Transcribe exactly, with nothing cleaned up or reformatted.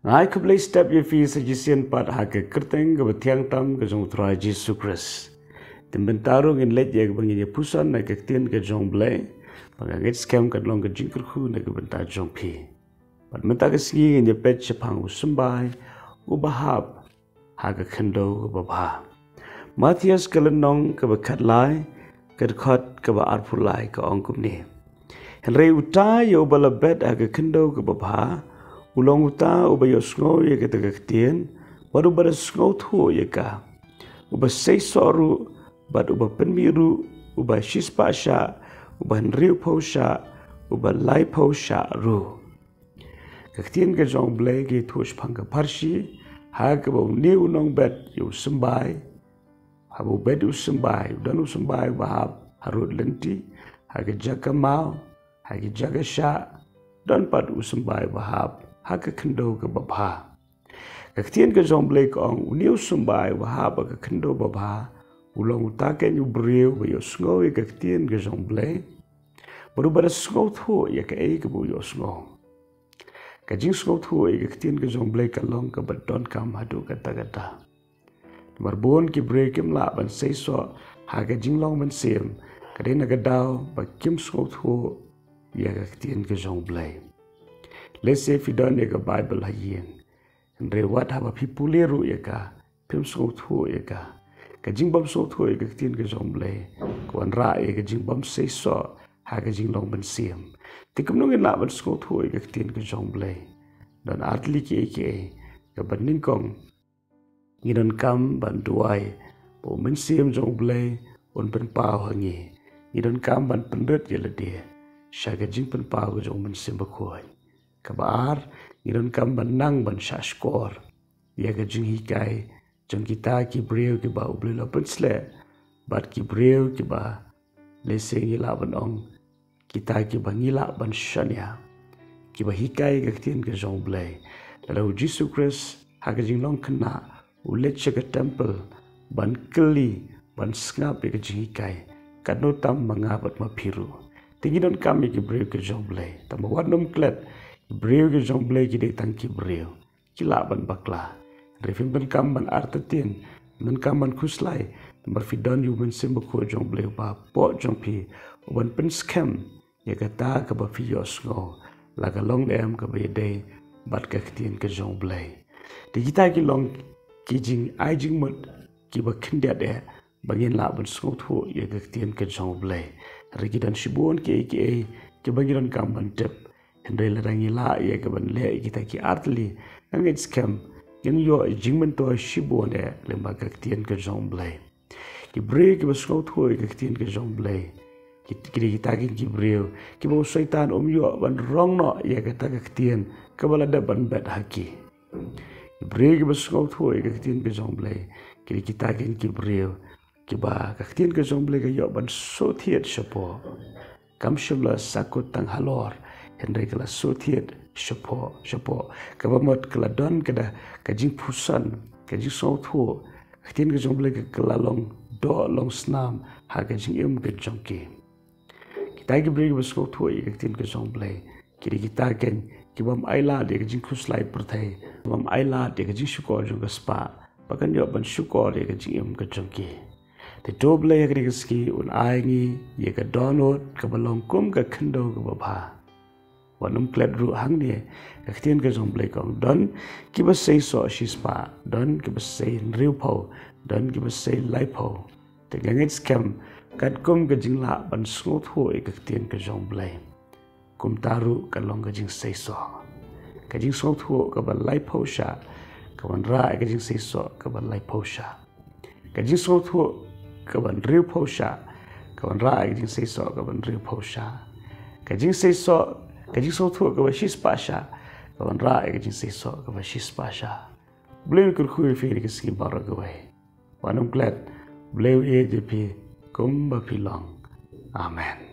Nga ai khublei step ïa phi sa shisien pat ha ka kyrteng kaba thiang tam ka jong u Trai Jisu Khrist. Te mynta ruh ngin leit ïa kaba ngin ïa puson na ka ktien ka jong u Blei, ba nga ngeit skhem kan long ka jingkyrkhu na ka bynta jong phi. Bad mynta ka sngi ngin ïa peit shaphang u symbai uba hap ha ka khyndew kaba bha. Mathaios ka lynnong kaba khatlai, ka dkhot kaba arphew lai ka ong kumne: Hynrei uta ïa uba la bet ha ka khyndew kaba bha, u long uta uba ïohsngew ïa kata ka ktien, bad uba da sngewthuh ïa ka, uba seisoh ruh, bad uba pynmih ruh, uba shispah shah, uba hynriewphew shah, uba laiphew shah ruh. Ka ktien ka jong u Blei ka ïathuh shaphang ka pharshi ha kaba une u nongbet ïa u symbai, haba u bet u symbai, u don u symbai uba hap harud lynti, ha ka jaka maw, ha ka jaka shah, don pat u symbai uba hap ha ka khyndew kaba bha. Ka ktien ka jong u Blei ka ong, une u symbai uba hap ha ka khyndew ba bha, u long uta keiñ u briew ba ïohsngew ïa ka ktien ka jong u Blei, bad uba da sngewthuh ïa kaei kaba u ïohsngew. Ka jingsngewthuh ïa ka ktien ka jong u Blei ka long kaba donkam haduh katta katta. Namar bun ki briew kim lah ban seisoh ha ka jinglong mynsiem, ka dei na ka daw ba kim sngewthuh ïa ka ktien ka jong u Blei. Lehse phi don ïa ka Baibl ha ïing, hynrei wat haba phi pule ruh ïa ka, phim sngewthuh ïa ka. Ka jingbym sngewthuh ïa ka ktien ka jong u Blei ka wanrah ïa ka jingbym seisoh ha ka jinglong mynsiem. Te kumno ngin lah ban sngewthuh ïa ka ktien ka jong u Blei? Don artylli kiei kiei. Kaba nyngkong, ngi donkam ban duwai ba u Mynsiem jong u Blei un pynpaw ha ngi. Ngi donkam ban pynrit ïa lade sha ka jingpynpaw ka jong u Mynsiem Bakhuid. Kaba ar, ngi donkam ban nang ban shahshkor ïa ka jinghikai jong kita ki briew kiba u Blei u la pynsleh, bad ki briew kiba, lehse ngi lah ban ong, kita kiba ngi lah ban shaniah, kiba hikai ka ktien ka jong u Blei. Lada u Jisu Khrist ha ka jinglong khynnah u leit sha ka temple ban kylli, ban sngap ïa ka jinghikai, katno tam ma nga bad ma phi ruh. Te ngi donkam ïa ki briew ki jong u Blei. Tangba wat nym klet, ki briew ki jong u Blei ki dei tang ki briew, ki lah ban bakla. Hynrei phim donkam ban artatien, phim donkam ban khuslai, namar phi don ïa u Mynsiem Bakhuid jong u Blei uba hapoh jong phi, uban pynskhem ïa kata kaba phi ïohsngew, la ka long ne em kaba ïadei bad ka ktien ka jong u Blei. Te kita ki long ki jingai jingmut kiba khyndiat eh ba ngin lah ban sngewthuh ïa ka ktien ka jong u Blei. Hynrei ki don shibun kiei kiei kiba ngi donkam ban tip. Hynrei lada ngi lah ïa ka ban leh ïa kita ki artylli, nga ngeit skhem ngin ïoh jingmyntoi shibun eh lyngba ka ktien ka jong u Blei. Ki briew kiba sngewthuh ïa ka ktien ka jong u Blei, ki, ki dei kita keiñ ki briew kiba u Soitan um ïoh ban rong noh ïa kata ka ktien kaba la dep ban bet ha ki. Ki briew kiba sngewthuh ïa ka ktien ka jong u Blei, ki dei kita keiñ ki briew kiba ka ktien ka jong u Blei ka ïoh ban shu thied shapoh. Kam shym la sakut tang halor, hynrei ka la shu thied shapoh shapoh. Kaba mut ka la don ka da ka jingpuson, ka jingsngewthuh, ka ktien ka jong u Blei ka, ka la long doh long snam ha ka jingim ka jong ki. Kita ki briew kiba sngewthuh ïa ka ktien ka jong u Blei, ki dei kita keiñ kibym ailad ïa ka jingkhuslai pyrthei, kibym ailad ïa ka jingshukor jong ka spah, ba kan ïoh ban shukor ïa ka jingim ka jong ki. Te to u Blei ha kane ka sngi un ai ngi ïa ka dohnud kaba long kum ka khyndew kaba bha. Wat nym klet ruh hangne, ka ktien ka jong u Blei ka ong, don kiba seisoh shispah, don kiba sei hynriewphew, don kiba sei laiphew. Te nga ngeit skhem, katkum ka jinglah ban sngewthuh ïa ka ktien ka jong u Blei, kumta ruh ka long ka jingseisoh. Ka jingsngewthuh kaba laiphew shah ka wanrah ïa ka jingseisoh kaba laiphew shah. Ka jingsngewthuh kaba hynriewphew shah ka wanrah ïa ka jingseisoh kaba hynriewphew shah. Ka jingseisoh, ka jingsngewthuh kaba shispah shah ka wanrah ïa ka jingseisoh kaba shispah shah. U Blei un kyrkhu ïa phi ha kane ka sngi baroh kawei. Wat nym klet, u Blei u ïeit ïa phi kumba phi long. Amen.